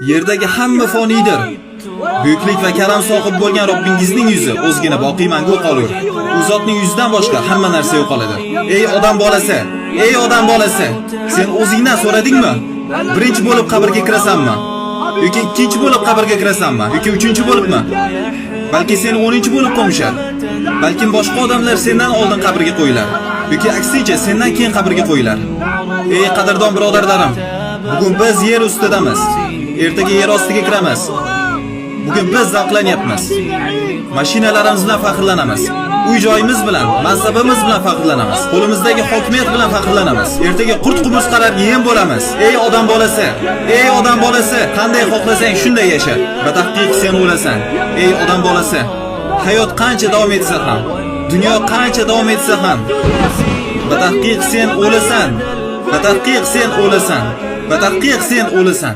Yerdagi hamma foniydir. Buyuklik va karam sohib bo'lgan Robbingizning yuzi o'zgina boqiy mangu qolur. U zotning yuzidan boshqa hamma narsa yo'qoladi. Ey odam bolasi, ey odam bolasi, sen o'zingdan so'radingmi? Birinchi bo'lib qabrga kirasanmi? Yoki ikkinchi bo'lib qabrga kirasanmi? Yoki uchinchi bo'libmi? Balki seni 10 bo'lib qo'mishar. Balkim boshqa odamlar sendan oldin qabrga qo'yilar. Yoki aksincha sendan keyin qabrga qo'yilar. Ey qadrdon birodarlarim, bugun biz yer ustidamiz. Ertaga yer ostiga kiramiz. Bugun biz zavqlanyapmiz. Mashinalarimiz bilan faxrlanamiz. Uy joyimiz bilan, mansabimiz bilan faxrlanamiz. Qo'limizdagi hokimiyat bilan faxrlanamiz. Ertaga qurt qumursqalarga yem bo'lamiz. Ey odam bolasi, ey odam bolasi, qanday xohlasang shunday yasha. Batahqiq sen o'lasan. Ey odam bolasi, hayot qancha davom etsa ham, dunyo qancha davom etsa ham, batahqiq sen o'lasan. Batahqiq sen o'lasan. Batahqiq sen o'lasan.